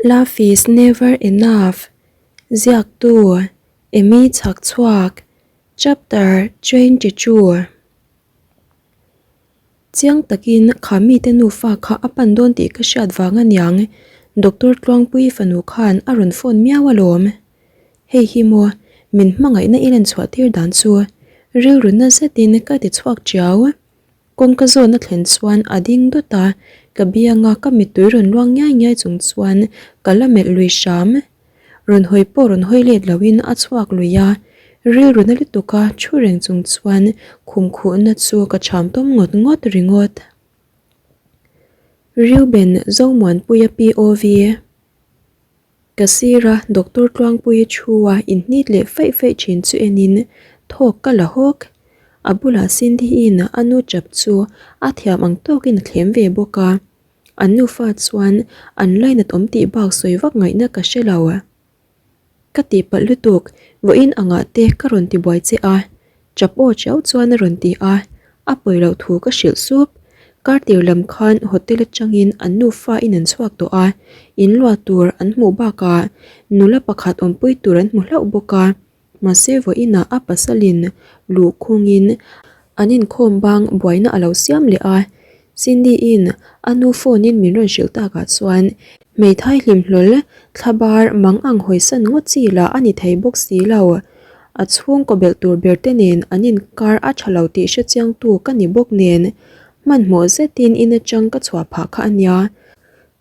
Love is never enough Ziaktu Amy Chhakchhuak Chapter 22 Chiang takin kha mite nufa kha a pan dawn tih ka hriat vang aniang Doctor Tluangpuii fanu khan a rawn phone miau alawm. Hei hi maw min hmangaihna i lanchhuah tir dan chu rilru na zetin ka ti chhuak tiau. Kawngka zawn a thlen chuan a ding dawt a, ka bianga ka mittui rawn luang ngiai ngiai chung chuan ka la melh lui hram. Rawn hawi pawh rawn hawi let loin a chhuak lui a, rilru na lutuka thu reng chung chuan khum khuhna chu ka cham tawm ngawt ngawt ringawt. Reuben Zomuanpuia POV. Ka sira Doctor Tluangpuii thu a inhnit leh feih feih thin chu enin thawk ka la hawk. A bulah Cindy-in a nu chap chu a thiam ang tawkin a thlem ve bawk a. An nufa chuan an lainat awm tih bak sawi vak ngaihna ka hre lo. Ka tihpalh lutuk, vawiin angah te ka rawn ti buai che a, chap aw chiau chuan a rawn ti a, a pawi loh thu ka hrilh sup. Kar tir lam khan hotel atangin an nufa in an chhuak tawh a, in luah tur an hmuh bakah nula pakhat awmpui tur an hmu hlauh bawk a. Mahse vawiinah a pasalin luh khungin an inkhawm bang buaina a lo siam leh a, Cindy-in a nu phone-in min rawn hrilh takah chuan hmeithai hlim hlawl thlabar mang ang hawisan ngawt chi lah a ni thei bawk si lo. A chhungkaw belh tur ber te nen an inkar a tha lo tih hrechiangtu ka ni bawk nen hmanhmawh zetin in atang ka chhuah phah kha a nia.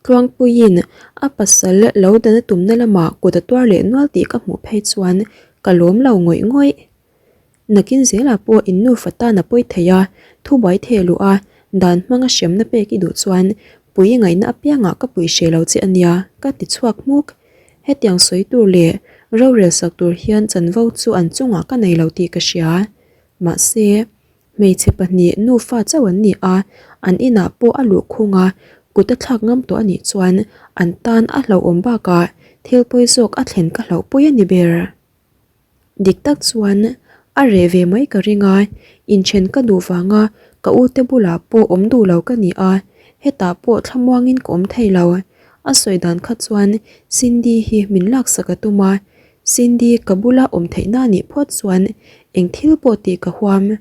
Tluangpuiin a pasal lo dan a tumna lamah kut a tuar leh nual tih ka hmuh phei chuan ka lawm lo ngawih ngawih. Nakin zelah pawh in nufa tan a pawi thei a, thubuai theh luh a, dan hmanga hremna pek i duh chuan pui ngaihna apiangah ka pui hreh lo che ania ka ti chhuak hmuk. Hetiang sawi tur leh rorel sak tur hian chanvo chu an chungah ka nei lo tih ka hria. Mahse. Hmeichhe pahnih nufa chauh an ni a, an inah pawh a luh khung a, kut a thlak ngam tawh a nih chuan an tan a hlauhawm bakah thil pawi zawk a thlen ka hlauhpui a ni ber. Dik tak chuan a reh ve mai ka ring a, inthen ka duh vanga ka ute bulah pawh awm duh lo ka ni a, hetah pawh thlamuangin ka awm thei lo. A sawi dan kha chuan Cindy hi min laksak a tum a, Cindy ka bula awm theihna nih phawt chuan eng thil pawh tih ka huam.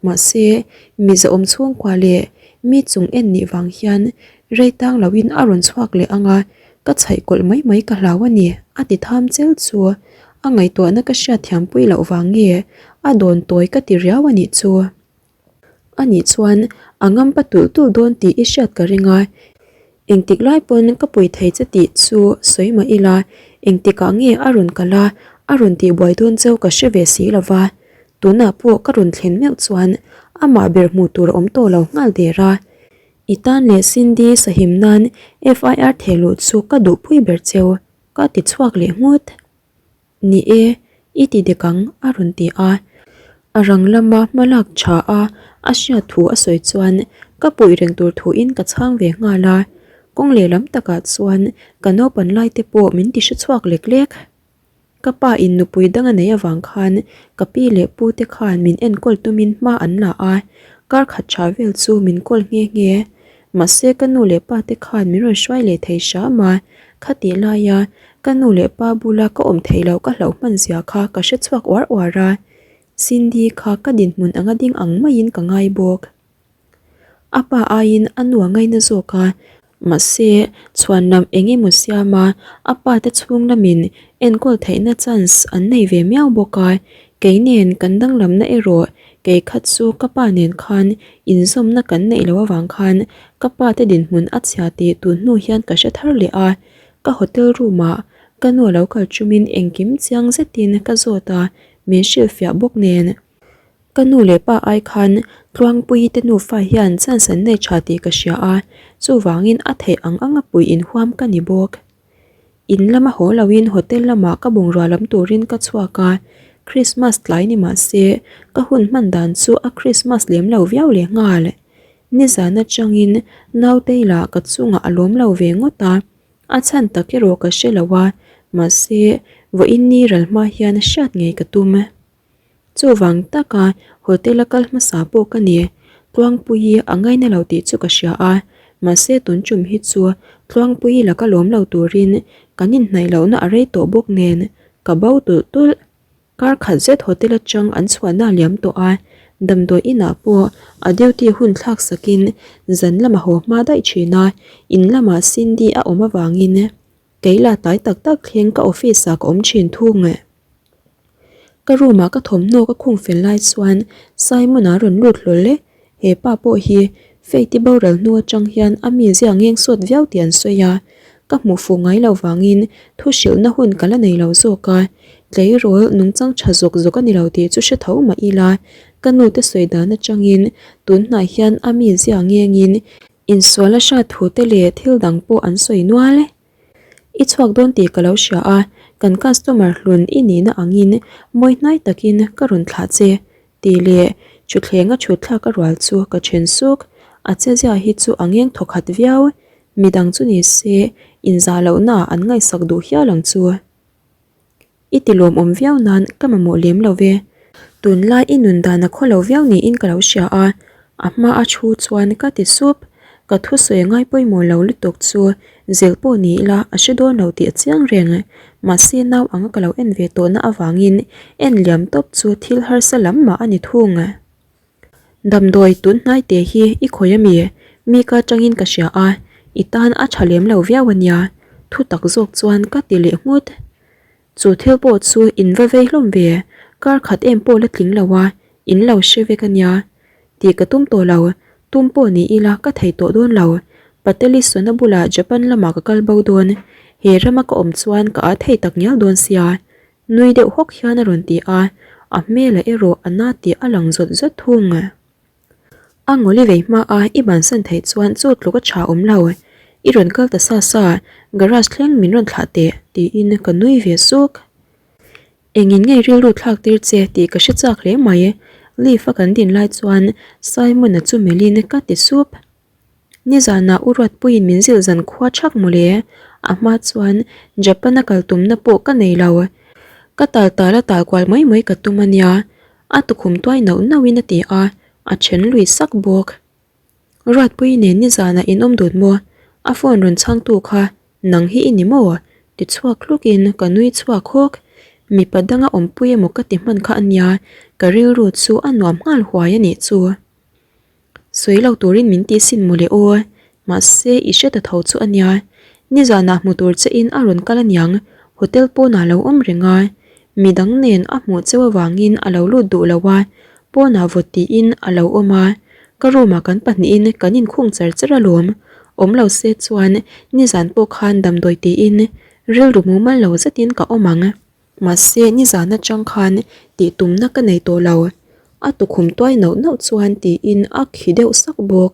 Mahse, miza awm chhungkua leh mi chung en nih vang hian rei tang loin a rawn chhuak leh ang a, ka chhaih kawlh mai mai ka hlau a ni, a ti tham chel chu. A ngaihtuahna ka hriatthiam pui loh vang nge a dawn tawi ka ti riau a nih chu. A nih chuan a ngampa tulh tulh dawn tih i hriat ka ring a, engtik lai pawn ka pui thei che tih chu sawi mah ila, engtikah nge a rawn kal a, a rawn tih buai dawn cheu ka hre ve si lo va, tunah pawh ka rawn thlen meuh chuan amah ber hmuh tur a awm tawh lo nghal der a. I tan leh Cindy sahim nan FIR theh luh chu ka duhpui ber cheu, ka ti chhuak leh nghut. Ni e, i ti dik ang, a rawn ti a. A rang lama hma lak tha a, a hriat thu a sawi chuan ka puih reng tur thuin ka chhang ve nghal a. Kawng lehlam takah chuan ka naupan lai te pawh min ti hre chhuak lek lek. Ka pa in nupui dang a neih avang khan ka pi leh pu te khan min enkawl tumin hma an la a, kar khat tha vel chu min kawl nghe nghe. Mahse ka nu leh pa te khan min rawn hruai leh thei hram a, khatih laia ka nu leh pa bula ka awm theih loh ka hlauh hman zia kha ka hre chhuak uar uar a, Cindy kha ka dinhmun anga ding ang maiin ka ngai bawk. A pa aiin a nu a ngaina zawk a, mahse chhuan lam eng emaw siam a, a pa te chhung lamin enkawl theihna chance an nei ve miau bawk a, kei nen kan danglamna erawh Kei kha chu ka pa nen khan inzawmna kan neih loh avang khan ka pa te dinhmun a chhia tih tun hnu hian ka hre thar leh a, ka hotel room ah ka nu a lo kal chumin engkim chiang zetin ka zawt a, min hrilhfiah bawk nen. Ka nu leh pa ai khan Tluangpuii te nufa hian chance an nei tha tih ka hria a, chuvangin a theih ang ang a pui inhuam ka ni bawk. In lama haw loin hotel lamah ka bungrua lam turin ka chhuak a, Christmas tlai ni mah se ka hun hman dan chu a Christmas lem lo viau leh nghal. Nizan atangin Nautei lah ka chungah a lawm lo ve ngawt a, a chhan tak erawh ka hre lo a, mahse vawiin ni ral hma hian hriat ngei ka tum. Chuvang taka hotel a kal hmasa pawh ka ni. Tluangpuii a ngaina lo tih chu ka hria a. Mahse tun tum hi chu Tluangpuii laka lawm lo turin kan inhnaih lohna a rei tawh bawk nen ka bo tulh tulh. Kar khat zet hotel atang an chhuahna a liam tawh a, damdawi inah pawh a duty hun thlak sakin zan lama haw hma daih thin a, in lamah Cindy a awm avangin kei la tlai tak tak thleng ka office ah ka awm thin thung. Ka room ah ka thawmhnaw ka khung fel lai chuan Simon a rawn lut hlawl e, he pa pawh hi Faith-i boral hnu atang hian a mizia ngeng sawt viau tih an sawi a, ka hmuh fuh ngai lo vangin thu hrilhna hun ka la nei lo zawk a, tleirawl nungchang tha zawk zawk a ni lo tih chu hre tho mah ila, ka nu te sawi dan atangin tun hnai hian a mizia ngengin insual a hrat thu te leh thil dang pawh an sawi nual e. I chhuak dawn tih ka lo hria a, kan customer hlun i nihna angin mawi hnai takin ka rawn thlah che tih leh thuthlenga thut thlak a rual chu ka then suk. A chezia hi chu a ngeng thawkhat viau, midang chu ni se inzah lohna ah an ngaihsak duh hial ang chu. I ti lawmawm viau nan ka mamawh lem lo ve. Tunlai i nun dan a khaw lo viau niin ka lo hria a, a hma a thu chuan ka ti sup. Ka thusawi ngai pawimawh lo lutuk chu zilh pawh ni ila a hre dawn lo tih a chiang reng. Mahse nau anga ka lo en ve tawhna avangin en liam tawp chu thil harsa lam mah a ni thung. Damdawi tun hnai te hi i khawi ami? Mi ka atangin ka hria a, i tan a tha lem lo viau ania, thu tak zawk chuan ka ti leh nghut. Chu thil pawh chu in va vei hlawm ve, kar khat em pawh la tling lo a, in lo hre vek ania. Tih ka tum tawh lo, tum pawh ni ila ka thei tawh dawn lo. Pateli Sona bulah Japan lamah ka kal bo dawn, he rama ka awm chuan ka ah thei tak ngial dawn sia, Nui deuh hawk hian a rawn ti a, a hmelah erawh a na tih a lang zawt zawt thung. A ngawli vei hma a i bansan theih chuan chu tluk a tha awm lo. I rawn kal ta sa sa, garage thleng min rawn thlah teh tiin ka nui ve suk. Engin ngei rilru thlak tir che tih ka hre chak hle mai, lift a kan din lai chuan Simon-a chu melhin ka ti sup. Nizanah U Ruatpuiin min zilh zan khua thak mawle, a hma chuan Japan a kal tumna pawh ka nei lo. Ka tal tal a tal kual mai mai ka tum a nia, a tukhum tuai nauh nauhin a ti a, a then lui sak bawk. Ruatpui nen nizanah in awm dun maw? A phone rawn chhangtu kha nang hi i ni maw? Ti chhuak hlukin ka nui chhuak hawk. Mipa danga awmpui emaw ka ti hman kha a nia, ka rilru chu a nuam nghal huai a nih chu. Sawi lo turin min tih sin mawle aw, mahse i hre ta tho chu a nia. Nizanah hmu tur che in a rawn kal aniang, hotel pawnah lo awm reng a. Midang nen a hmuh cheu avangin a lo lut duh lo a, pawnah vawt tiin a lo awm a. Ka room ah kan pahnihin kan inkhung char char alawm. Awm lo se chuan nizan pawh khan damdawi tiin rilru mumal lo zetin ka awm ang. Mahse nizan atang khan tih tumna ka nei tawh lo, a tukhum tuai nauh nauh chuan tiin a khi deuh sak bawk.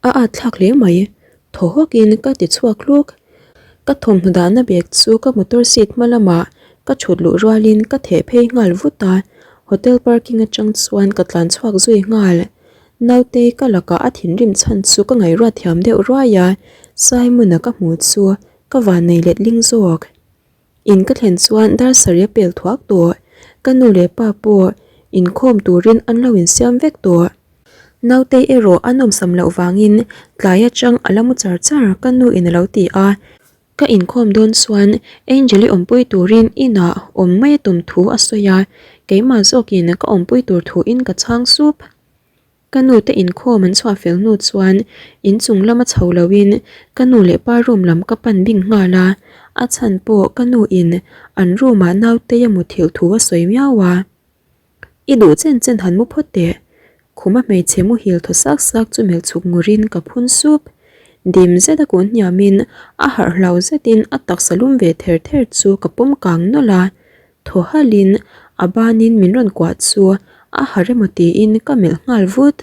A at thlak hle mai, thaw hawkin ka ti chhuak hluk. Ka thawmhnaw dahna bag chu ka motor seat hma lamah ka thut luh rualin ka theh phei nghal vut a, hotel parking atang chuan ka tlan chhuak zui nghal. Nautei ka lakah a thinrim chhan chu ka ngaihruat thiam deuh ruai a, Simon-a ka hmu chu ka vannei letling zawk. In ka thlen chuan dar sarih a pel thuak tawh. Ka nu leh pa pawh inkhawm turin an lo insiam vek tawh. Nautei erawh a nawmsam loh vangin tlai atang a la mu char char ka nu in a lo ti a. Ka inkhawm dawn chuan Angel-i awmpui turin inah awm mai a tum thu a sawi a, keimah zawkin ka awmpui tur thuin ka chhang sup. Ka nu te inkhawm an chhuah fel hnu chuan inchung lama chho loin ka nu leh pa room lam ka pan bing nghal a, a chhan pawh ka nu in an room ah nautei a muthilh thu a sawi miau a. I duh chen chen han mu phawt teh. Khuma hmeichhe muhil thaw sak sak chu melh chhuk ngurin ka phun sup. Dim zet a kun hniamin a harh hlau zetin a taksa lum ve ther ther chu ka pawm kang nawlh a, Thaw halhin a banin min rawn kuah chu a harh emaw tiin ka melh nghal vut.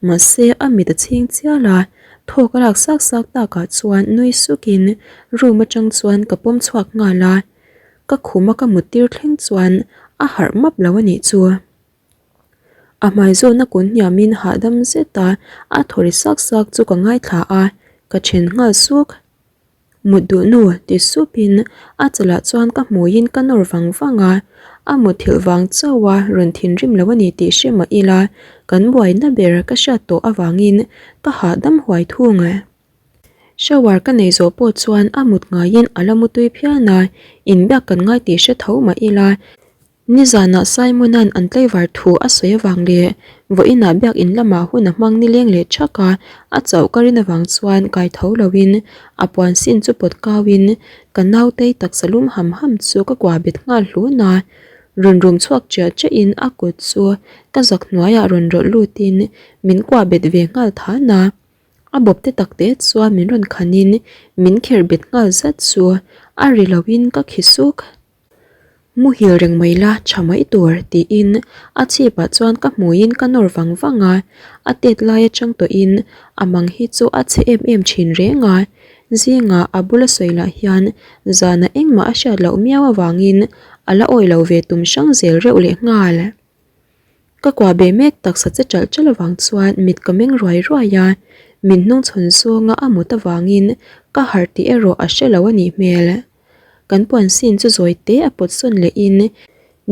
Mahse a mit a chhing chial a, thawk a lak sak sak takah chuan nui sukin room atang chuan ka pawm chhuak nghal a. Ka khuma ka mut tir thleng chuan a harh map lo a nih chu. A hmai zawhna kun hniamin hahdam zeta a thaw ri sak sak chu ka ngaithla a, ka then nghal suk. Mut duh nu ti supin a chalah chuan ka hmuiin ka nawr vang vang a, a muthilh vang chauha rawn thinrim lo a ni tih hre mah ila kan buaina ber ka hriat tawh avangin ka hahdam huai thung. Shower ka nei zawh pawh chuan a mut ngaiin a la mutui phian a, inbiak kan ngai tih hre tho mah ila Nizanah Simon-a'n an tlaivar thu a sawi avang leh vawiinah biakin lamah hun a hmang nileng leh thak a, a chauh ka rin avang chuan kai tho loin a puan sin chu pawt kauin ka nautei taksa lum ham ham chu ka kuah bet nghal hlun a. Rawn rum chhuak chiah chiahin a kut chu ka zak hnuaiah rawn rawlh lutin min kuah bet ve nghal than a. A bawp te tak te chuan min rawn khanin min kherh bet nghal zat chu a ri loin ka khi suk. Muhil reng mai la tha mai tur tiin a chhipah chuan ka hmuiin ka nawr vang vang a, a tet lai atang tawhin a mang hi chu a chhe em em thin reng a, zingah a bula sawi lah hian zanah engmah a hriat loh miau avangin a la awih lo ve tum hrang zel reuh leh nghal. Ka kuah beh mek taksa che ṭalh ṭalh avang chuan mit ka meng ruai ruai a, min hnungchhawn zawnga a mut avangin ka harh tih erawh a hre lo a nih hmel. Kan puan sin chu zawi te a pawt sawn leh in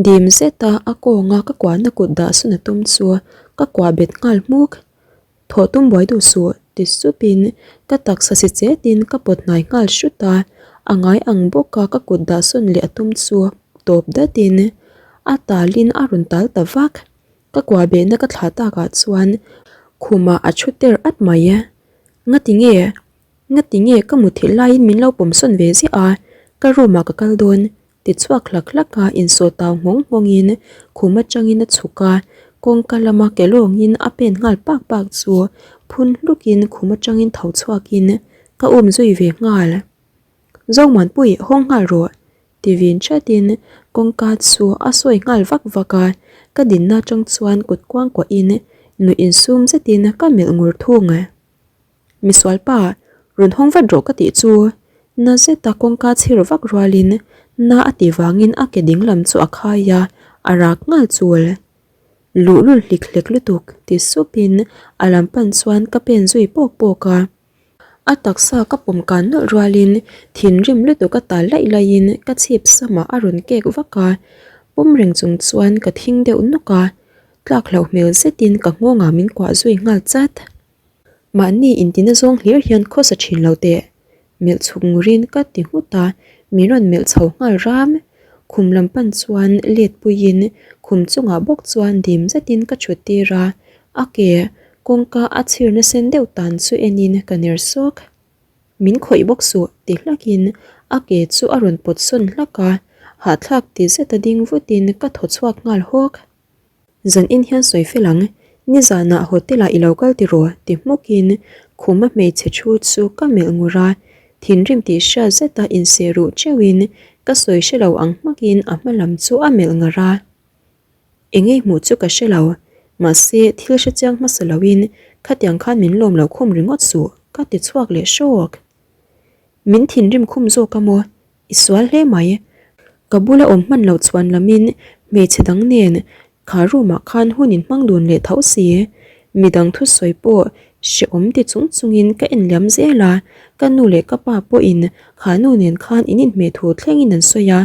dim zet a a kawnga ka kuahna kut dah sawn a tum chu ka kuah bet nghal hmuk. Thawh tum buai duh suh ti sup in ka taksa si chet in ka pawt hnai nghal hrut a, a ngai ang bawk a ka kut dah sawn leh a tum chu tawp dat in a tal in a rawn tal ta vak. Ka kuah behna ka thlah tak ah chuan khumah a thu ter at mai. Ngati nge? Ngati nge ka muthilh laiin min lo pawm sawn ve ziah a, ka room ah ka kal dawn ti chhuak hlak hlak a insawh tau nghawng nghawng in khum atangin a chhuk a, kawngka lama ke lawngin a pen nghal pak pak chu phun hluk in khum atangin tho chhuak in ka um zui ve nghal. Zomuanpui hawng nghal rawh ti vin that in kawngka chu a sawi nghal vak vak a, ka dinna atang chuan kut kuangkuah in nuih insum zet in ka melh ngur thung. Misual pa, rawn hawng vat rawh ka tih chu. Na zeta kawngka chhir vak rualin na a tih vangin a ke dinglam chu a khai a, a rak nghal chul. Luhlul hlik hlek lutuk ti supin a lam pan chuan ka pen zui pawk pawk a. A taksa ka pawm kan nawlh rualin thinrim lutuk a tal laih laihin ka chhip samah a rawn kek vak a, pawm reng chung chuan ka thing deuh nawk a, tlak hlauh hmel zetin ka nghawngah min kuah zui nghal chat. Mahni intina zawng hlir hian khawsa thin lo teh. Melh chhuk ngurin ka ti nghut a, min rawn melh chho nghal ram. Khum lam pan chuan let puiin khum chungah bawk chuan dim zetin ka thut tir a, a ke kawngka a chhirna sen deuh tan chu enin ka ner sawk. Min khawih bawk suh ti hlakin a ke chu a rawn pawt sawn hlak a, hahthlak ti zeta ding vutin ka thaw chhuak nghal hawk. Zan in hian sawi fel ang, nizanah hotel ah i lo kal tiraw? ti hmukin khuma hmeichhe thu chu ka melh ngur a, thinrim tih hriat zeta inseh ruh teuhin ka sawi hre lo ang hmakin a hma lam chu a melh ngar a. Engei hmuh chu ka hre lo, mahse thil hre chiang hmasa loin khatiang khan min lawm lo khum ringawt suh ka ti chhuak leh hrawk. Min thinrim khum zawk a maw? I sual hle mai. Ka bula awm hman loh chuan lamin hmeichhe dang nen kha room ah khan hun in hmang dun leh tho si. Midang thusawi pawh hrehawm ti chung chungin ka en liam zel a, ka nu leh ka pa pawhin kha nu nen khan in inhmeh thu thlengin an sawi a,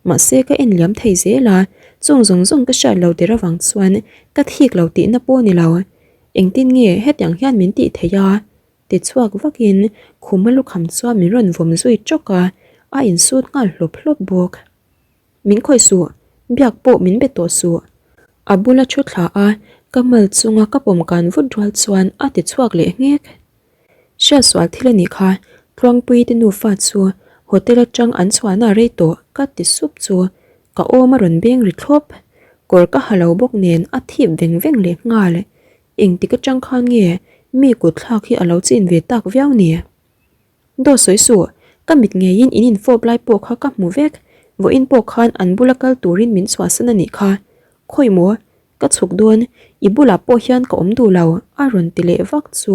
mahse ka en liam thei zel a, chung zawng zawng ka hriat lo der avang chuan ka thik lo tihna pawh ni lo. Engtin nge hetiang hian min tih theih a? Ti chhuak vakin khuma lukham chuan min rawn vawm zui tawk a, a insut nghal hlawp hlawp bawk. Min khawih suh, biak pawh min be tawh suh. A bula thu thla a, ka mal chunga ka pawm kan vut rual chuan a ti chhuak leh nghek. Hriatsual thil a nih kha, Tluangpuii te nufa chu hotel atang an chhuahna a rei tawh ka ti sup chu ka awm a rawn beng ri thlawp. Kawr ka ha lo bawk nen a thip veng veng leh nghal. Engtik atang khan nge mi kut thlak hi a lo chin ve tak viau ni? Daw sawi suh, ka mit ngeiin in infawp lai pawh kha ka hmu vek, vawiin pawh khan an bula kal turin min chhuahsan a nih kha. Khawi maw? Ka chhuk dawn, i bulah pawh hian ka awm duh lo, a rawn ti leh vak chu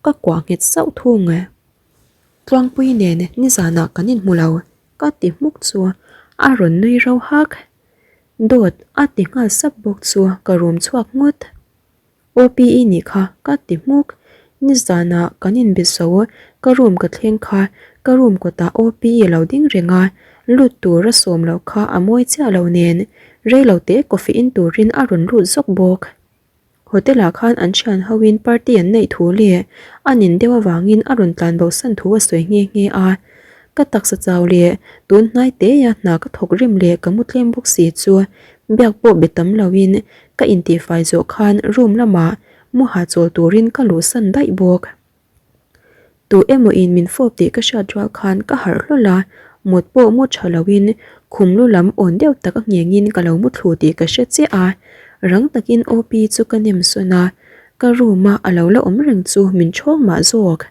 ka kuah nghet sauh thung. Tluangpui nen nizanah kan inhmu lo, ka ti hmuk chu a rawn nui rau hak. Dawt a ti nghal sap bawk chu ka rum chhuak nghut. OPE nih kha ka ti hmuk. Nizanah kan inbe zo, ka room ka thleng kha. Ka room kawtah OP a lo ding reng a, lut tur a sawm loh kha a mawi chiah lo nen rei lo te coffee in turin a rawn lut zawk bawk. Hotel ah khan an thian ho in party an neih thu leh a nin deuh avangin a rawn tlan bo san thu a sawi nghe nghe a. Ka taksa chau leh tun hnai te a hna ka thawk rim leh ka mu tlem bawk si chu biak pawh be tam lo in ka intihfai zawh khan room lamah mu hahchawl turin ka luh san daih bawk. Tu emaw in min fawp tih ka hriat rual khan ka harh hlawl a, mut pawh mu tha lo in khum lu lam awn deuh tak a ngheng in ka lo mu thlu tih ka hre chiah a, rang tak in OP chu ka nem sawn a, ka room a a lo la awm reng chu min ṭhawng mah zawk.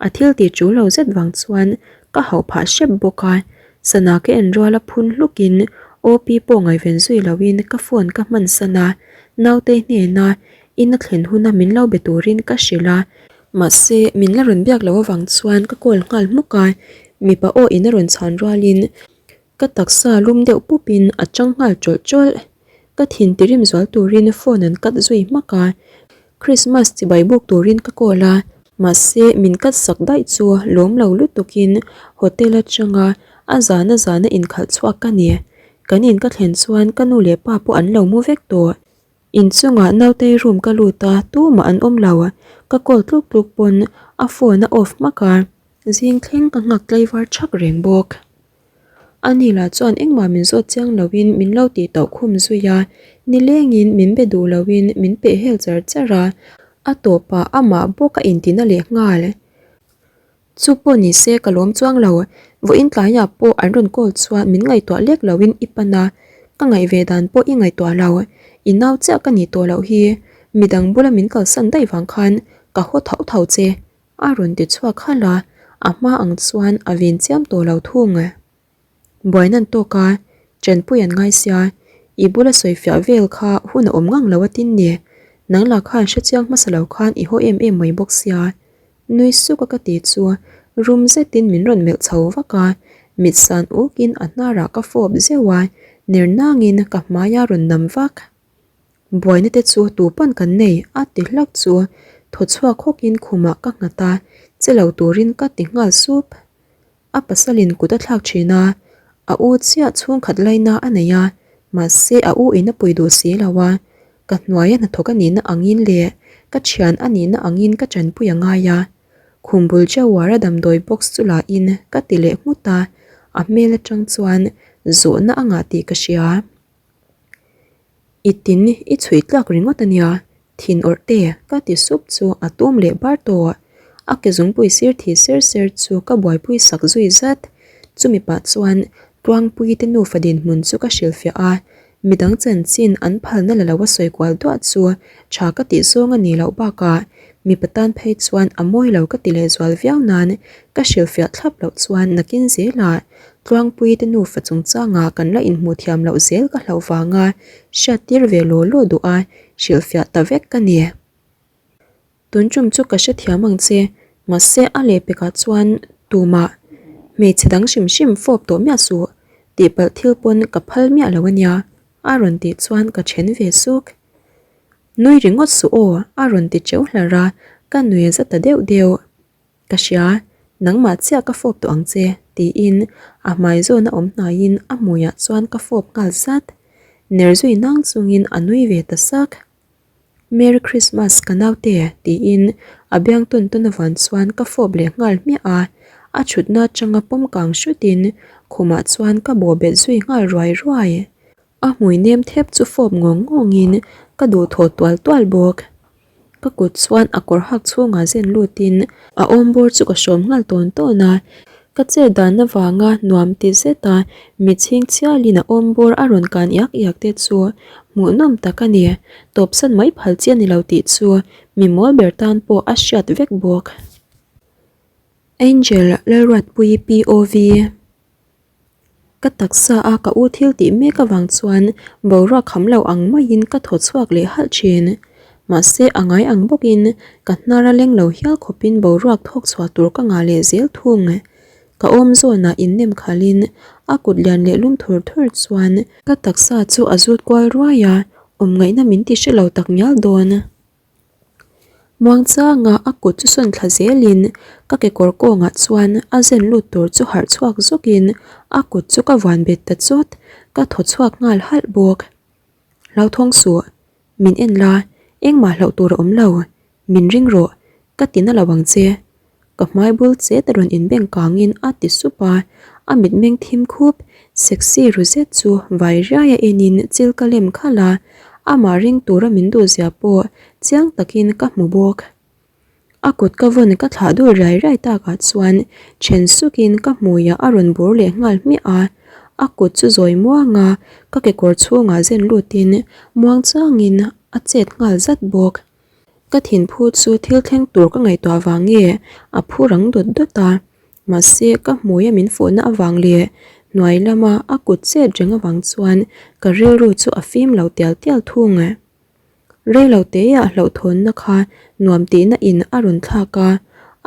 A thil tih ṭul lo zet vang chuan ka hauh phah hrep bawk a, sana ka en rual a phun hluk in OP pawh ngaihven zui lo in ka phone ka hman san a, nautei hnena In a thlen huna min lo be turin ka hrilh a, mahse min la rawn biak loh avang chuan ka call nghal hmuk a, mipa aw in a rawn chhan rualin ka taksa lum deuh pupin a chang nghal tawlh tawlh. Ka thin tirim zual turin phone an cut zui hmak a, Christmas chibai buk turin ka call a, mahse min cut sak daih chu lawm lo lutukin hotel atanga a zana zana inkhalh chhuak ka ni. Kan in ka thlen chuan ka nu leh pa pawh an lo mu vek tawh. Inchungah nautei room ka lut a, tumah an awm lo. Ka call tluk tluk pawn a phone a off hmak a, zing thleng ka nghak tlaivar thak reng bawk. Ani lah chuan engmah min zawt chiang loin min lo tih tauh khum zui a, nilengin min be duh loin min peh hel char char a, a tawpah amah bawk a intina leh nghal. Chu pawh ni se ka lawm chuang lo, vawiin tlaiah pawh an rawn call chuan min ngaihtuah lek loin i pan a, ka ngaih ve dan pawh i ngaihtuah lo, i nau chiah ka nih tawh loh hi, midang bula min kalsan daih vang khan ka haw tho tho che, a rawn ti chhuak halh a, a hma ang chuan a vin chiam tawh lo thung. Buaina an tawk a, Chanpui an ngai sia, i bula sawifiah vel kha hun a awm ngang lo a tin ni, nang lah khan hrechiang hmasa lo khan i haw em em mai bawk sia. Nui suk a ka ti chu rum zetin min rawn melh chho vak a, mit san ukin a hnarah ka fawp zeuh a, ner nangin ka hmai a rawn nam vak. Buaina te chu tu pawn kan nei a ti hlak chu thaw chhuak hawkin khumah ka nghat a, che lo turin ka ti nghal sup. A pasalin kut a thlak thin a, a u chiah chhungkhat laina a nei a, mahse a u in a pui duh si lo a, ka hnuaia hnathawk a nihna angin leh ka thian a nihna angin ka tanpui a ngai a. Khum bul Jawara damdawi box chu la in ka ti leh nghut a, a hmel atang chuan zawhna a ngah tih ka hria. I tin i chhuih tlak ringawt a nia, thin awrh te ka ti sup chu a tum leh bar tawh. A ke zungpui sir thi ser ser chu ka buaipui sak zui zat. Chumi pah chuan Tluangpui te nufa dinhmun chu ka hrilhfiah a, midang chanchin an phalna la lo a sawi kual duah chu tha ka tih zawng a nih loh bakah mipa tan phei chuan a mawi lo ka ti lehzual viau nan ka hrilhfiah thlap loh chuan nakin zelah Tluangpui te nufa chungchangah kan la inhmuh thiam loh zel ka hlauh vanga hriattir ve law law duh a, hrilhfiah ta vek ka ni. Tun tum chu ka hrethiam ang che, mahse a lehpekah chuan tumah hmeichhe dang hrim hrim fawp tawh miah suh, tihpalh thil pawn ka phal miah lo ania, a rawn tih chuan ka then ve suk. Nui ringawt suh aw, a rawn ti teuh hlar a, ka nui za ta deuh deuh. Ka hria, nangmah chiah ka fawp tawh ang che, tiin a hmai zawn a awm hnaiin a hmuiah chuan ka fawp nghal zat. Ner zui nang chungin a nui ve ta sak. Merry Christmas ka naute, tiin a biang tawn tawn avan chuan ka fawp leh nghal hmiah a, a thutna atanga pawm kang hrutin khumah chuan ka bawhbet zui nghal ruai ruai. A hmui nem thep chu fawp ngawng ngawngin ka duhthawh tual tual bawk. Ka kut chuan a kawr hak chhungah zen lutin a awm bawr chu ka hrawm nghal tawn tawn a. Ka chet dan avanga nuam ti zeta mit chhing chialin a awm bawr a rawn kan iak iak te chu hmuhnawm tak a ni. Tawpsan mai phal chi a ni lo tih chu mi mawl ber tan pawh a hriat vek bawk. Angel Lalruatpuii POV. Ka taksa a ka u thil tih mek avang chuan boruak kham lo ang maiin ka thaw chhuak leh halh thin. Mahse a ngai ang bawkin ka hnar a leng lo hial khawpin boruak thawk chhuah tur ka ngah leh zel thung. Ka awm zawnah innem khalhin a kut lian leh lum thur thur chuan ka taksa chu a zut kual ruai a, awm ngaihna min ti hre lo tak ngial dawn. Muangchanga a kut chu sawn thla zelin ka kekawr kawngah chuan a zen lut tur chu harh chhuak zawkin a kut chu ka vuan bet ta chawt, ka thaw chhuak nghal halh bawk. Hlauthawng suh, min en la, engmah hlauh tur a awm lo, min ring rawh, ka ti na lo ang che. Ka hmai bul chet a rawn inbeng kangin a ti sup a, a mitmeng thim khup, sexy ru zet chu vai riai a enin chil ka lem khalh a, amah ring tura min duhzia pawh chiang takin ka hmu bawk. A kut ka vawn ka thlah dul riai riai takah chuan then sukin ka hmuiah a rawn bur leh nghal hmiah a, a kut chu zawi muang a, ka kekawr chhungah zen lutin muang changin a chet nghal zat bawk. Ka thinphu chu thil thleng tur ka ngaihtuah vang nge a phu rang dawt dawt a, mahse ka hmuia min fuhna avang leh hnuai lama a kut chet reng avang chuan ka rilru chu a fim lo tial tial thung. Rei lo teah hlauhthawnna kha nuam tihna in a rawn thlak a,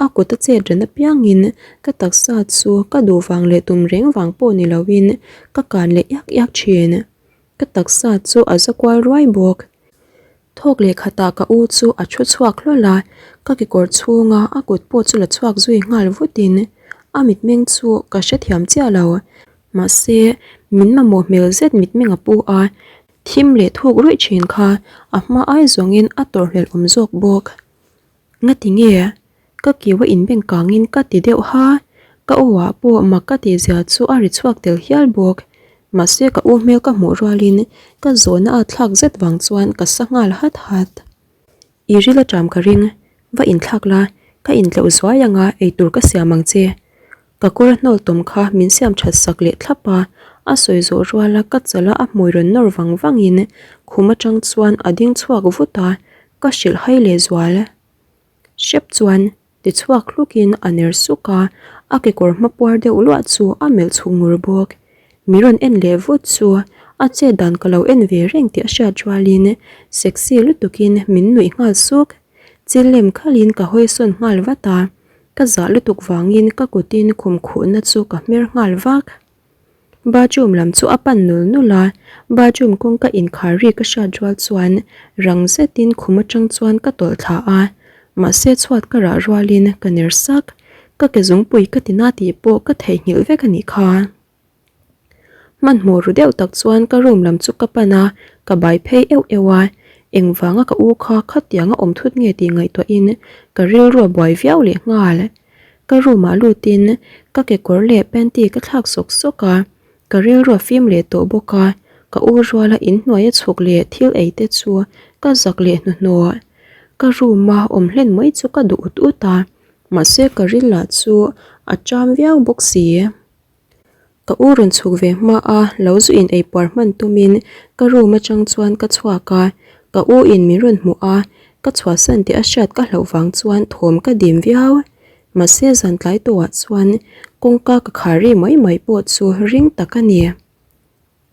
a kut a chet ran apiangin ka taksa chu ka duh vang leh tum reng vang pawh ni loin ka kan leh iak iak thin. Ka taksa chu a za kual ruai bawk. Thawk leh khatah ka u chu a thu chhuak hlawl a, ka kekawr chhunga a kut pawh chu la chhuak zui nghal vutin a mitmeng chu ka hrethiam chiah lo. Mahse, min mamawh hmel zet mitmeng a pu a, thim leh thuk ruih thin kha a hma ai zawngin a tawrhhlelh awm zawk bawk. Ngati nge? Ka kiu a inbeng kangin ka ti deuh ha, ka aw ah pawh mak ka tih zia chu a ri chhuak tel hial bawk. Mahse ka u hmel ka hmuh rualin ka zawhna a thlak zet vang chuan ka sa nghal hat hat. I ril a ṭam ka ring, va inthlak la, ka intleuh zuai anga eitur ka siam ang che. Ka kawr a hnawl tawm kha min siam that sak leh thlap a, a sawi zawh ruala ka chala a hmui rawn nawr vang vangin khum atang chuan a ding chhuak vut a, ka hrilh hai leh zual. Hrep chuan ti chhuak hlukin a ner suk a, a kekawr hma puar deuh luah chu a melh chhuk ngur bawk. Mi rawn en leh vut chu a chet dan ka lo en ve reng tih a hriat rualin sexy lutukin min nuih nghal suk. Chil lem khalhin ka hawi sawn nghal vat a, ka zah lutuk vangin ka kutin khum khuhna chu ka hmer nghal vak. Bathroom lam chu a pan nul nul a, bathroom kawngka inkhar ri ka hriat rual chuan rang zetin khum atang chuan ka tawlh thla a, mahse chhuat ka rah rualin ka ner sak, ka ke zungpui ka ti na tih pawh ka theihnghilh vek a nih kha. Hmanhmawh ru deuh tak chuan ka room lam chu ka pan a, ka bai phei euh euh a, engvanga ka u kha khatianga awm thut nge tih ngaihtuahin ka rilru a buai viau leh nghal. Ka room ah lutin ka kekawr leh panty ka thlak sawk sawk a, ka rilru a fim leh tawh bawk a, ka u ruala inhnuai a chhuk leh thil ei te chu ka zak leh hnuhnawh. Ka room a awm hlen mai chu ka duh ut ut a, mahse ka ril lah chu a ṭam viau bawk si. Ka u rawn chhuk ve hma a, lo zu in ei puar hman tumin ka room atang chuan ka chhuak a, ka u in min rawn hmuh a, ka chhuahsan tih a hriat ka hlauh vang chuan thawm ka dim viau. Mahse zan tlai tawhah chuan kawngka ka khar ri mai mai pawh chu ring tak a ni.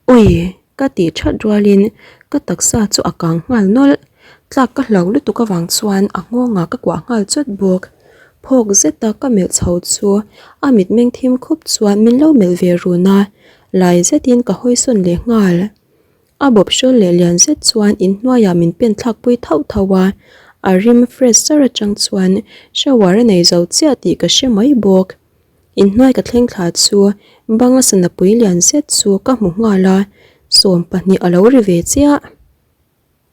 Awi! Ka tih that rualin ka taksa chu a kang nghal nawlh. Tlak ka hlau lutuk avang chuan a nghawngah ka kuah nghal chawt bawk. Phawk zeta ka melh chho chu a mitmeng thim khup chuan min lo melh ve run a, lai zetin ka hawi sawn leh nghal. A bawp hrawl leh lian zet chuan inhnuaiah min pen thlakpui thauh thauh a, a rim fresh sar atang chuan shower a nei zo chiah tih ka hre mai bawk. Inhnuai ka thleng thla chu banga sana pui lian zet chu ka hmu nghal a, 20 a lo ri ve chiah.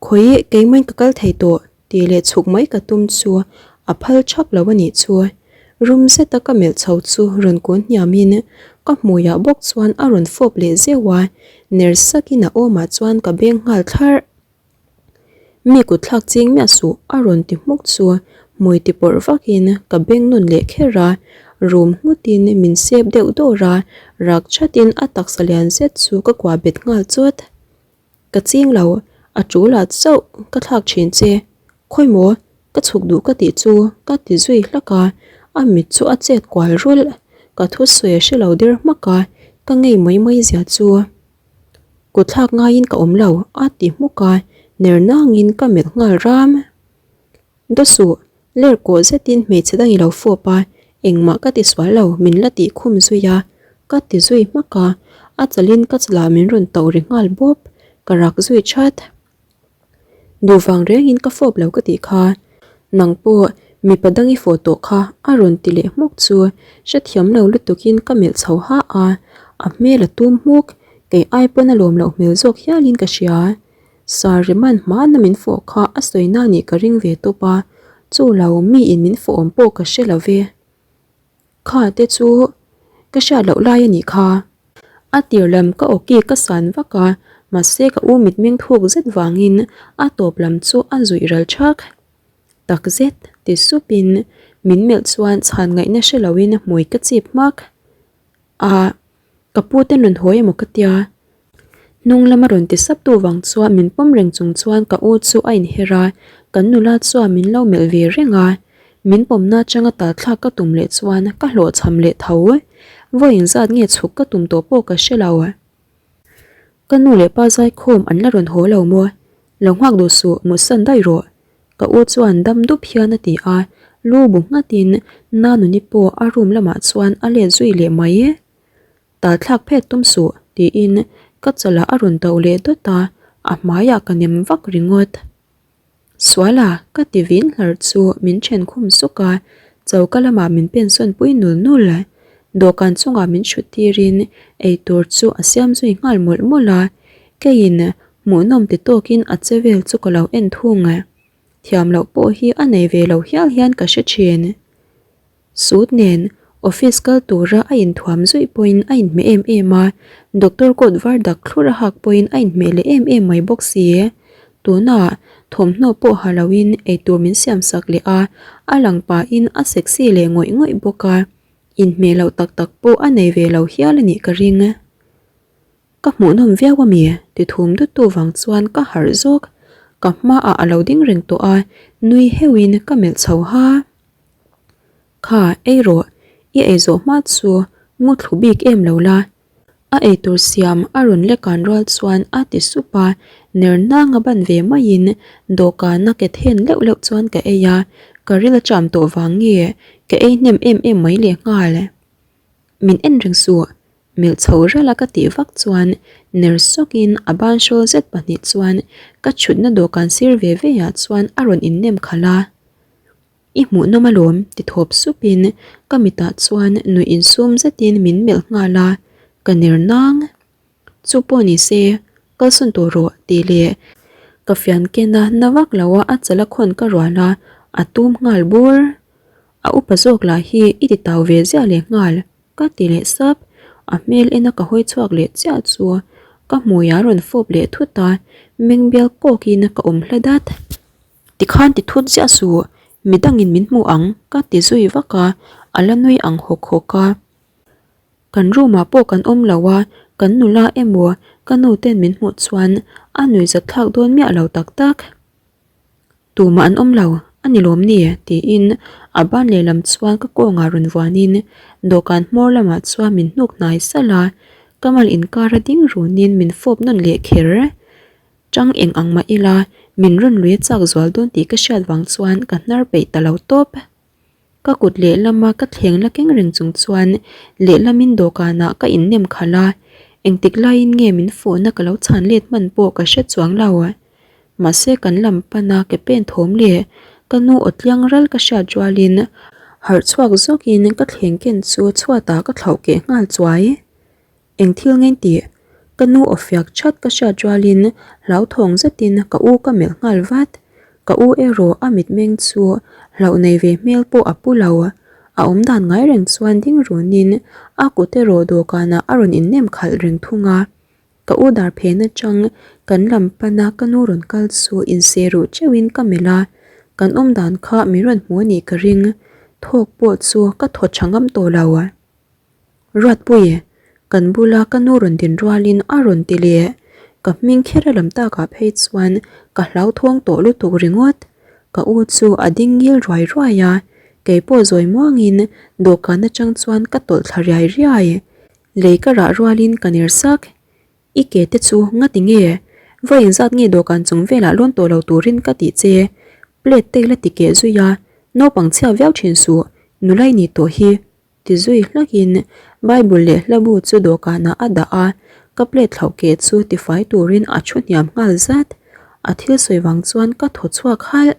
Khawi keimahin ka kal thei tawh tih leh chhuk mai ka tum chu a phal thap lo a nih chu. Rum zeta ka melh chho chu rawn kun hniamin ka hmuiah bawk chuan a rawn fawp leh zeuh a, ner sakin a awmah chuan ka beng nghal thlarh. Mi kut thlak ching miah suh a rawn ti hmuk chu hmui ti pawrh vakin ka beng nawn leh kher a, rum nghutin min sep deuh dawr a, rak thatin a taksa lian zet chu ka kuah bet nghal chawt. Ka ching lo, a tul ah chauh ka thlak thin che, khawi maw ka chhuk duh ka tih chu ka ti zui hlak a, a mit chu a chet kual rulh, ka thusawi a hre lo der hmak a, ka ngei mai mai zia chu. Kut thlak ngaiin ka awm lo, a ti hmuk a, ner nangin ka melh nghal ram. Daw suh, ler kawh zetin hmeichhe dang i lo fawp a, engmah ka ti sual lo, min la tih khum zui a, ka ti zui hmak a, a chalin ka chalah min rawn tauh ri nghal bawp, ka rak zui that. Duh vang rengin ka fawp lo ka tih kha. Nang pawh mipa dang i fawh tawh kha a rawn ti leh hmuk chu hrethiam lo lutukin ka melh chho ha a, a hmel a tum hmuk, kei ai pawn a lawm loh hmel zawk hialin ka hria. Sir Reman hmana min fawh kha a sawi na nih ka ring ve tawp a, chu lo miin min fawh awm pawh ka hre lo ve. Kha te chu ka hriat loh lai a nih kha. A tir lam ka awki ka san vak a, mahse ka u mitmeng thuk zet vangin a tawp lam chu a zuih ral thak. Tak zet ti supin min melh chuan chhan ngaihna hre loin hmui ka chip hmak. A, ka pu te rawn hawi emaw ka tia. Hnung lama rawn ti sap tu vang chuan min pawm reng chung chuan ka u chu a inher a, kan nula chuan min lo melh ve reng a. Min pawmna atanga tal thlak ka tum leh chuan ka hlawhchham leh tho. Vawi engzat nge chhuk ka tum tawh pawh ka hre lo. Ka nu leh pa zaikhawm an la rawn haw lo maw? Lo nghak duh suh, mutsan daih rawh. Ka u chuan dam dup hian a ti a, lu bu nghatin Nanuni pawh a room lamah chuan a let zui leh mai. Tal thlak phet tum suh tiin ka chawlh a rawn tauh leh dawt a, a hmaiah ka nem vak ringawt. Suala ka ti vin hlar chu min then khum suk a, choka lamah min pensawn pui nul nul. Dawhkan chungah min hrut tirin eitur chu a siam zui nghal mawlh mawlh a, keiin Hmuhnawm ti tawkin a che vel chu ka lo en thung. Thiam loh pawh hi a nei ve lo hial hian ka hre thin. Suit nen office kal tura a inthuam zuih pawhin a inhmeh em em a, doctor coat var dak thlur a hak pawhin a inhmeh leh em em mai bawk si. Tunah thawmhnaw pawh ha loin eitur min siam sak leh a, a lang pahin a sexy leh ngawih ngawih bawk a, inhmeh loh tak tak pawh a nei ve lo hial a nih ka ring. Ka hmuhnawm viau a mi? ti thum dut tu vang chuan ka harh zawk. Ka hmaah a lo ding reng tawh a, nui heuhin ka melh chho ha. Kha, ei rawh, i ei zawh hma chu mu thlu bik em lo la. A eitur siam a rawn lekan rual chuan a ti sup a, ner nanga ban ve maiin dawhkana ke then leuh leuh chuan ka ei a, ka ril a cham tawh vang nge ka ei hnem em em mai lehnghal. Min en reng suh, Melh chho rala ka tih vak chuan ner sawkin a ban hrawl zet pahnih chuan ka chhutna dawhkan sir ve ve ah chuan a rawn innem khalh a. I hmuhnawm alawm ti thawp supin ka mitah chuan nuih insum zetin min melh nghal a, ka ner nang. Chu pawh ni se, kalsawn tawh rawh tih leh ka fian ken a na vak lo a a chala khawn ka rual a, a tum nghal bur. A upa zawk lah hi i ti tau ve ziah leh nghal. Ka ti leh sap, a hmel ena ka hawi chhuak leh chiah chu ka hmui a rawn fawp leh thut a, meng bial kawkin ka awm hla dat. Tikhan ti thut ziah suh, midangin min hmu ang ka ti zui vak a, a la nui ang hawk hawk a. Kan room ah pawh kan awm lo a, kan nula emaw ka nu ten min hmuh chuan a nuihzat thlak dawn miah lo tak tak. Tumah an awm lo, a ni lawm ni? tiin a ban lehlam chuan ka kawngah rawn vuanin dawhkan hmawr lamah chuan min hnuk hnai salh a, ka mal inkara ding runin min fawp nawn leh kher. Chang eng ang mah ila min rawn lui a chak zual dawn tih ka hriat vang chuan ka hnar peih ta lo tawp. Ka kut lehlama ka thleng la keng reng chung chuan lehlamin dawhkanah ka innem khalh a, engtik laiin nge min fawhna ka lo chhan let hman pawh ka hre chuang lo. Mahse kan lam pana ke pen thawm leh ka nu aw tliang ral ka hriat rualin harh chhuak zawkin ka thleng ken chu chhuatah ka thlauh keh nghal chuai. Eng thil ngei tih? Ka nu aw fiak that ka hriat rualin hlauthawng zetin ka u ka melh nghal vat. Ka u erawh a mitmeng chu hlauh nei ve hmel pawh a pu lo. A awmdan ngai reng chuan ding runin a kut erawh dawhkanah a rawn innem khalh reng thung a. Ka u dar phen atang kan lam pana ka nu rawn kal chu inseh ruh teuhin ka melh a, kan awmdan kha min rawn hmu a nih ka ring. Thawk pawh chu ka thaw tha ngam tawh lo. Ruatpui, kan bula ka nu rawn din rualin a rawn ti leh. Ka hming kher a lam takah phei chuan ka hlauthawng tawh lutuk ringawt. Ka u chu a ding ngil ruai ruai a, kei pawh zawi muangin dawhkan atang chuan ka tawlh thla riai riai. Lei ka rah rualin ka ner sak. I ke te chu ngati nge? Vawiin zat nge dawhkan chung velah lawn tawh lo turin ka tih che. Plate te la ti keh zui a, naupang chhia viau thin suh, nula i nih tawh hi. Ti zui hlakin Bible leh hlabu chu dawhkanah a dah a, ka plate thlauh keh chu tifai turin a thu hniam nghal zat. A thil sawi vang chuan ka thaw chhuak halh.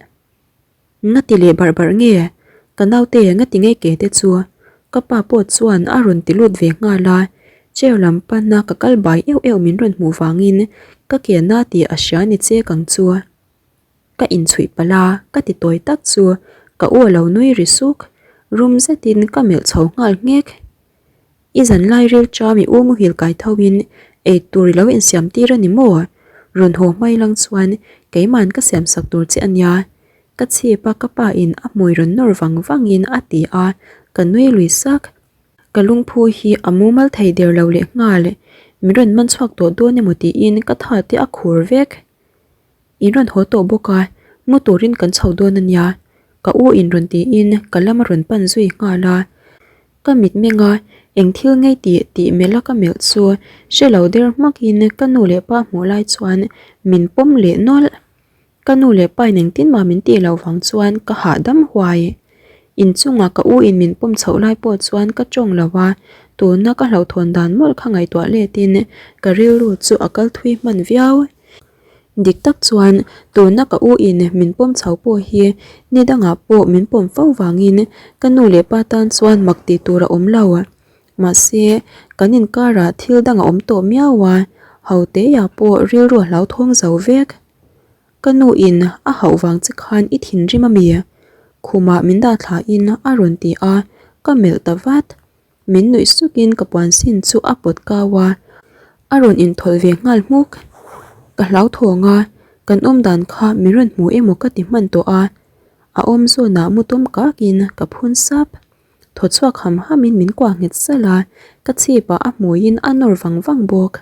Ngati leh barh barh nge? Ka naute ngati ngei ke te chu? Ka pa pawh chuan a rawn ti lut ve nghal a, chair lam pana ka kal bai euh euh min rawn hmuh vangin ka ke na tih a hria ni che kang chu. Ka inchhuih palh a, ka ti tawi tak chu ka u a lo nui ri suk, rum zetin ka melh chho nghal nghek. I zanlai ril cham i u muhil kai tho in ei tur i lo insiam tir a ni maw? Rawn haw hmai lang chuan keiman ka siam sak tur che a nia. Ka chhip a ka pa in a hmui rawn nawr vang vang in a ti a, ka nui lui sak. Ka lungphu hi a mumal thei der lo leh nghal, min rawn man chhuak tawh dawn emaw tiin ka tha te a khur vek. In rawn haw tawh bawk a, mu turin kan chho dawn a nia, ka u in rawn tiin ka lam a rawn pan zui nghal a. Ka mitmeng a, eng thil ngei tih tih melh a ka melh chu hre lo der hmak in ka nu leh pa hmuh lai chuan min pawm leh nawlh. Ka nu leh pa in engtin mah min tih loh vang chuan ka hahdam huai. Inchungah ka u in min pawm chhoh lai pawh chuan ka tawng lo a, tuna ka hlauhthawn dan mawlh kha ngaihtuah let in ka rilru chu a kal thui hman viau. Dik tak chuan tuna ka u in min pawm chho pawh hi ni dangah pawh min pawm fo vangin ka nu leh pa tan chuan mak tih tur a awm lo. Mahse, kan inkarah thil dang a awm tawh miau a, ho teiah pawh rilru a hlauthawng zo vek. Ka nu in a hauh vang che khan i thinrim a mi? Khumah min dah thla in a rawn ti a, ka melh ta vat. Min nuih sukin ka puan sin chu a pawt kau a, a rawn inthawlh ve nghal hmuk. Ka hlauthawng a, kan awm dan kha min rawn hmu emaw ka ti hman tawh a, a awm zawnah mu tawm kakin ka phun sap. Thaw chhuak ham hamin min kuah nghet salh a, ka chhipah a hmuiin a nawr vang vang bawk.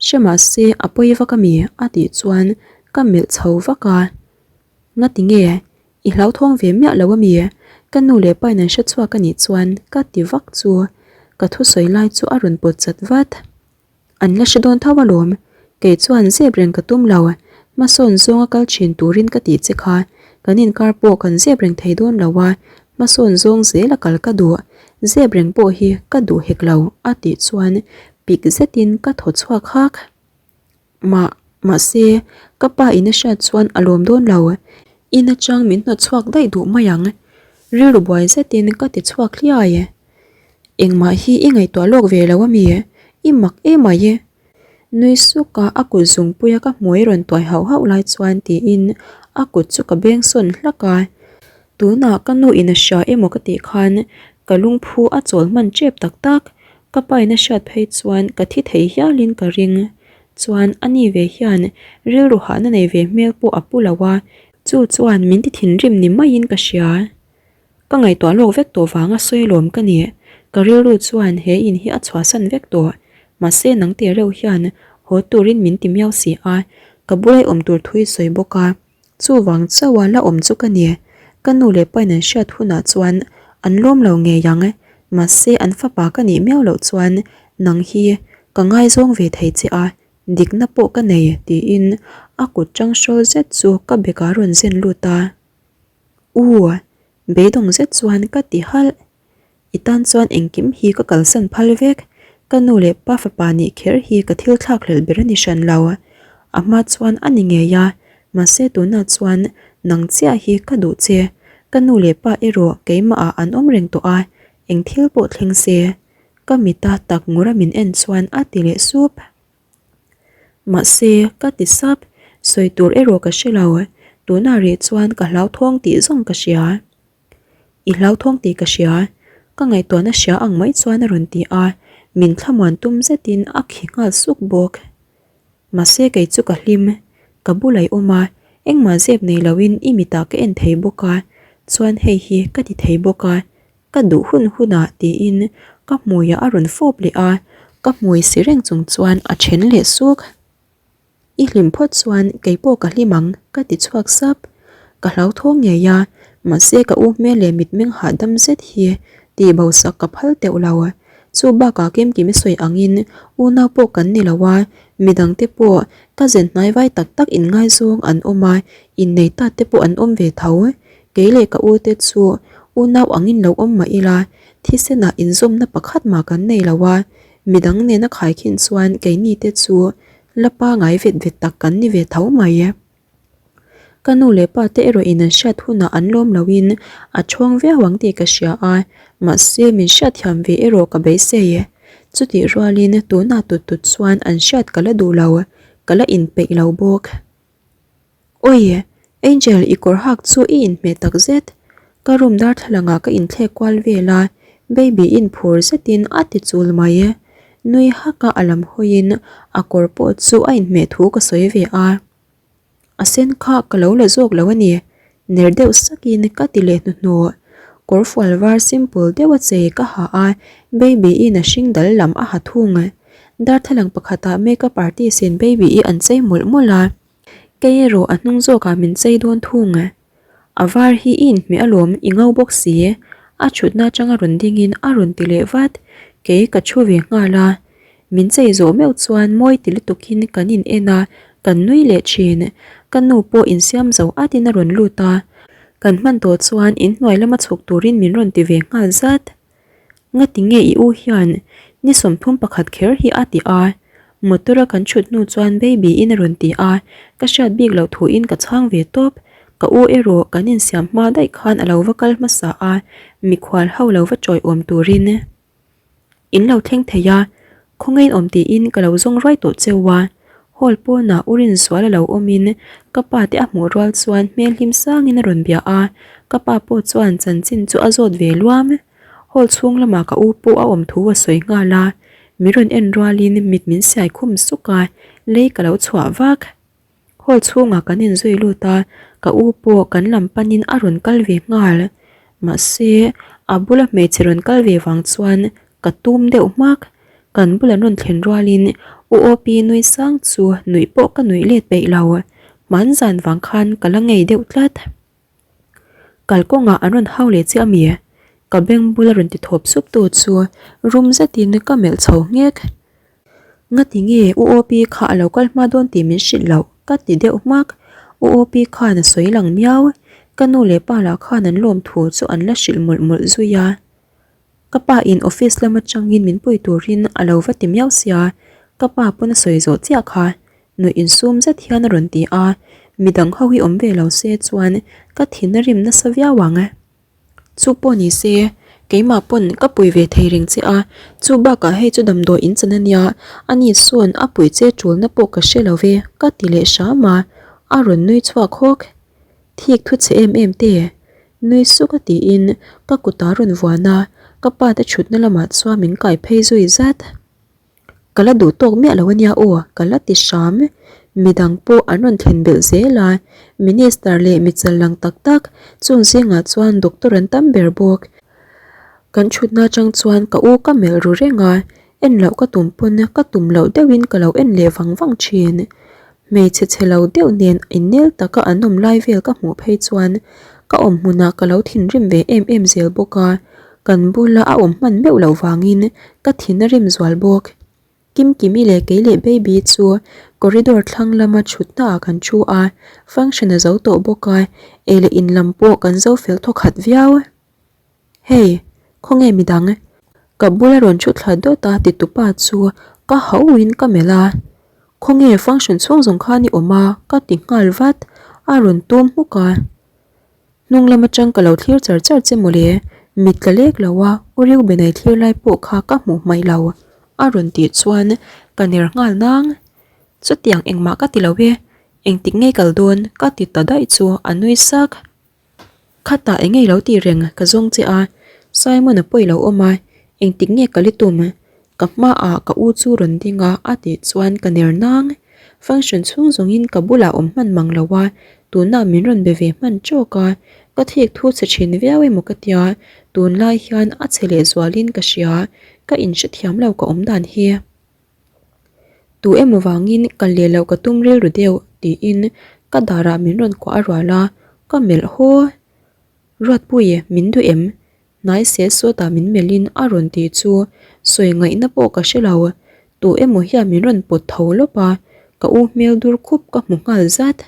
Hre mahse a pawi vak ami? a tih chuan ka melh chho vak a. Ngati nge? I hlauthawng ve miah lo ami? Ka nu leh pa in an hre chhuak anih chuan ka ti vak chu ka thusawi lai chu a rawn pawt chat vat. An la hre dawn tho alawm, kei chuan zep reng ka tum lo, hmasawn zawnga kal thin turin ka tih che kha, kan inkar pawh kan zep reng thei dawn lo a, hmasawn zawng zela kal ka duh, zep reng pawh hi ka duh hek lo a tih chuan pik zetin ka thaw chhuak hak. Mah, mahse, ka pa in a hriat chuan a lawm dawn lo. In atang min hnawt chhuak daih duh mai ang. Rilru buai zetin ka ti chhuak hliai. Engmah hi i ngaihtuah lawk ve lo ami? I mak emai. Nui suk a a kut zungpuia ka hmui rawn tuai hauh hauh lai chuan tiin a kut chu ka beng sawn hlak a. Tunah ka nu in a hria emaw ka tih khan ka lungphu a chawl hman tep tak tak. Ka pa in a hriat phei chuan ka thi thei hialin ka ring. Chuan a ni ve hian rilru hahna nei ve hmel pawh a pu lo a, chu chuan min ti thinrim ni maiin ka hria. Ka ngaihtuah lawk vek tawh vanga sawi lawm ka ni. Ka rilru chuan he in hi a chhuahsan vek tawh. Mahse nang te reuh hian haw turin min ti miau si a, ka bulai awm tur thu i sawi bawk a. Chuvang chauha la awm chu ka ni. Ka nu leh pain an hriat hunah chuan an lawm lo ngei ang. Mahse an fapa ka nih miau loh chuan nang hi ka ngaizawng ve thei che a, dikna pawh ka nei tiin a kut tang hrawl zet chu ka bekah a rawn zen lut a. U, beidawng zet chuan ka ti halh. I tan chuan engkim hi ka kalsan phal vek, ka nu leh pa fapa nih kher hi ka thil thlak hlelh ber a ni hran lo. A hma chuan a ni ngei a, mahse tunah chuan nang chiah hi ka duh che, ka nu leh pa erawh keimahah an awm reng tawh a, eng thil pawh thleng se. Ka mita tak ngura min en chuan a ti leh sup. Mahse, ka ti sap, sawi tur erawh ka hre lo, tunah rih chuan ka hlauthawng tih zawng ka hria. I hlauthawng tih ka hria, ka ngaihtuahna hria ang mai chuan a rawn ti a, min thlamuan tum zetin a khi nghal suk bawk. Mahse kei chu ka hlim, ka bulah i awm a, engmah zep nei loin i mitah ka en thei bawk a, chuan hei hi ka ti thei bawk a, ka duh hun hunah tiin ka hmuiah a rawn fawp leh a, ka hmui si reng chung chuan a then leh suk. I hlim phawt chuan kei pawh ka hlim ang ka ti chhuak sap. Ka hlauthawng ngei a, mahse ka u hmel leh mitmeng hahdam zet hi tih bo sak ka phal teuh lo. Chu bakah Kimkimi sawi angin unau pawh kan ni lo a, midang te pawh ka zen hnai vai tak tak inngaizawng an awm a, innei ta te pawh an awm ve tho. Kei leh ka u te chu unau angin lo awm mah ila, thisenah inzawmna pakhat mah kan nei lo a, Midang nena khaikhin chuan keini te chu la pangai vet vet tak kan ni ve tho mai. Ka nu leh pa te erawh in an hriat hunah an lawm lo in a ṭhawng viau ang tih ka hria a, mahse min hriatthiam ve erawh ka beisei. Chutih rualin tunah tut tut chuan an hriat ka la duh lo, ka la inpeih lo bawk. Awi! Angel i kawr hak chu i inhmeh tak zet. Ka room darthlalang ah ka inthlek kual vel a, baby in phur zetin a ti chul mai. Nui hak a a lam hawiin a kawr pawh chu a inhmeh thu ka sawi ve a. A sen kha ka lo la zawk lo a ni, ner deuh sakin ka ti leh hnuhnawh. Kawr fual var simple deuh a chei ka ha a, baby in a hring dal lam a ha thung. Darthlalang pakhatah makeup artist in baby i an chei mawlh mawlh a. Kei erawh a hnung zawkah min chei dawn thung. A var hi i inhmeh alawm i ngo bawk si. A thutna atanga rawn dingin a rawn ti leh vat. Kei ka thu ve nghal a. Min chei zawh meuh chuan mawi ti lutukin kan in en a, kan nui leh thin. Ka nu pawh insiam zo atin a rawn lut a. Kan hman tawh chuan inhnuai lama chhuk turin min rawn ti ve nghal zat. Ngati nge i u hian ni 31 kher hi a ti a, motor a kan chhut hnu chuan baby in a rawn ti a, ka hriat bik loh thu in ka chhang ve tawp, ka u erawh kan insiam hma daih khan a lo va kal hmasa a, mikhual ho lo va chawiawm turin in lo thleng thei a, khawngain awm tiin ka lo zawng ruai tawh cheu a, hall pawnah u Rinzuala lo awmin ka pa te a hmuh rual chuan hmel hlim sangin a rawn bia a, ka pa pawh chuan chanchin chu a zawt ve luam. Hall chhung lamah ka u pawh a awm thu a sawi nghal a, min rawn en rualin mit min siai khum suk a, lei ka lo chhuah vak. Hall chhungah kan inzui lut a, ka u pawh kan lam panin a rawn kal ve nghal. Mahse, a bula hmeichhe rawn kal ve vang chuan ka tum deuh hmak. Kan bula rawn thlen rualin U Opi nui sang chu nuih pawh ka nuih let peih lo. Hmanzan vang khan ka la ngei deuh tlat. Kalkawngah an rawn hau leh chiah ami? Ka beng bula rawn ti thawp sup tu chu rum zetin ka melh chho nghek. Ngati nge U Opi kha a lo kal hma dawn tih min hrilh loh ka ti deuh hmak. U Opi khan a sawi lang miau. Ka nu leh pa lah khan an lawm thu chu an la hrilh mawlh mawlh zui a. Ka pa in office lam atangin min pui turin a lo va ti miau sia, ka pa pawn a sawi zawh chiah kha. Nuih insum zet hian a rawn ti a, midang ho hi awm ve lo se chuan ka thin a rim nasa viau ang. Chu pawh ni se, keimah pawn ka pui ve thei reng che a, chu bakah hei chu damdawi in chan a nia, ani sawn a pui che tulna pawh ka hre lo ve ka ti leh hram a, a rawn nui chhuak hawk. Thik thu che em em te, nui suk a tiin ka kut a rawn vuan a, ka pa te thutna lamah chuan min kai phei zui zat. Ka la duh tawk miah lo a nia aw, ka la ti hram. Midang pawh an rawn thlen belh zel a, Minister leh mi chal lang tak tak chung zingah chuan doctor an tam ber bawk. Kan thutna atang chuan ka u ka melh ru reng a, en loh ka tum pawn ka tum loh deuhin ka lo en leh vang vang thin. Hmeichhe chhe lo deuh nen innel taka an awm lai vel ka hmuh phei chuan ka awm hmunah ka lo thinrim ve em em zel bawk a, kan bula a awm hman meuh loh vangin ka thin a rim zual bawk. Kimkimi leh kei leh Baby chu corridor thlang lama thutna ah kan thu a, function a zo tawh bawk a, ei leh in lam pawh kan zo fel thawkhat viau. Hey, khawnge midang? Ka bula rawn thu thla dawt a ti tupa chu ka hauhin ka melh a. Khawnge function chhung zawng khan i awm a? Ka ti nghal vat, a rawn tum hmuk a. Hnung lam atang ka lo thlir char char che mawle, mit tla lek lo a, U Reuben-a i thlir lai pawh kha ka hmuh hmaih lo, a rawn tih chuan ka ner nghal nang. Chutiang engmah ka ti lo e, engtik ngei kal dawn? Ka ti ta daih chu a nui sak. Khatah eng nge i lo tih reng ka zawng che a, Simon-a pawh i lo awm a, engtik nge ka li tum? Ka hmaah ka u chu rawn ding a, a tih chuan ka ner nang. Function chhung zawngin ka bulah awm hman mang lo a, tunah min rawn be ve hman tawk a, ka thik thu chhe thin viau emaw ka tia, tunlai hian a chhe lehzualin ka hria, ka inhrethiam lo ka awm dan hi. Tu emaw vangin kal leh loh ka tum rilru deuh tiin ka darah min rawn kuah a rual a, ka melh haw. Ruatpui, min duh em? Hnai sel sawtah min melhin a rawn tih chu sawi ngaihna pawh ka hre lo. Tu emaw hian min rawn pawt tho lawp a, ka u hmel dur khup ka hmu nghal zat.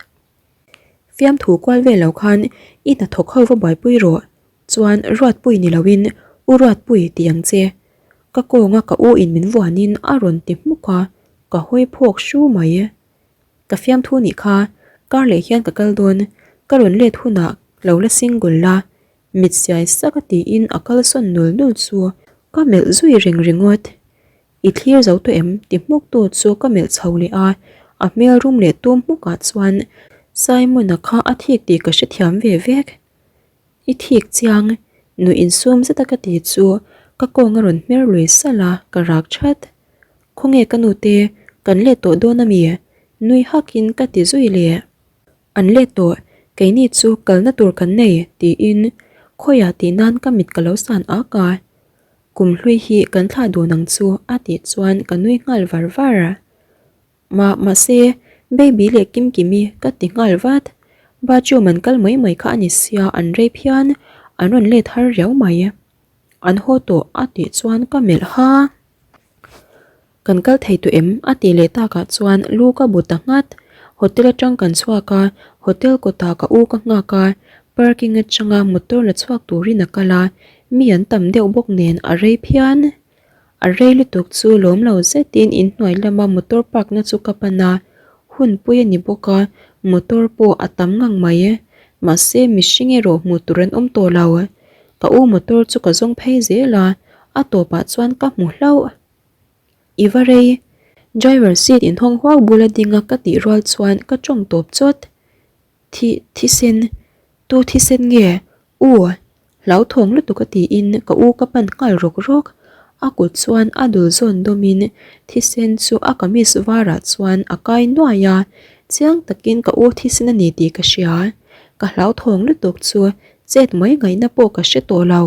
Fiamthu kual vel lo khan i hnathawk ho va buaipui rawh. Chuan Ruatpui ni loin U Ruatpui ti ang che. Ka kawnga ka u in min vuanin a rawn ti hmuk a, ka hawi phawk hru mai. Ka fiamthu nih kha, kar leh hian ka kal dawn. Ka rawn let hunah lo la single la, mit siai sak a tiin a kalsawn nul nul chu ka melh zui reng ringawt. I thlir zo tawh em? ti hmuk tu chu ka melh chho leh a, a hmel rum leh tum hmukah chuan Simon-a kha a thik tih ka hrethiam ve vek. I thik chiang, nuih insum zet a ka ti chu ka kawng a rawn hmer lui salh a, ka rak that. Khawnge ka nute, kan let tawh dawn a mi? Nui hakin ka ti zui leh. An let tawh, keini chu kalna tur kan nei, tiin khawiah tih nan ka mit ka lo san ak a. Kum hlui hi kan thlah dun ang chu a tih chuan ka nui nghal var var. Mah mahse, Baby leh Kimkimi ka ti nghal vat. Bathroom an kal mai mai kha a ni sia an rei phian, an rawn let har riau mai. An haw tawh a tih chuan ka melh ha. Kan kal thei tawh em? a tih leh takah chuan lu ka bu ta nghat. Hotel atang kan chhuak a, hotel kawtah ka u ka nghak a, parking atanga motor la chhuak turin a kal a, mi an tam deuh bawk nen a rei phian. A rei lutuk chu lawm lo zetin inhnuai lama motor park na chu ka pan a, hunpui a ni bawk a, motor pawh a tam ngang mai. Mahse mihring erawh hmuh tur an awm tawh lo. Ka u motor chu ka zawng phei zel a, a tawpah chuan ka hmu hlauh. I va rei. Driver seat inhawng huau bula ding a ka tih rual chuan ka tawng tawp chawt. Thi, thisen. Tu thisen nge? U! Hlauthawng lutuk a tiin ka u ka pan nghal rawk rawk. A kut chuan a dul zawn dawmin thisen chu a kamis varah chuan a kai nuai a, chiang takin ka u thisen a ni tih ka hria. Ka hlauthawng lutuk chu chet mai ngaihna pawh ka hre tawh lo.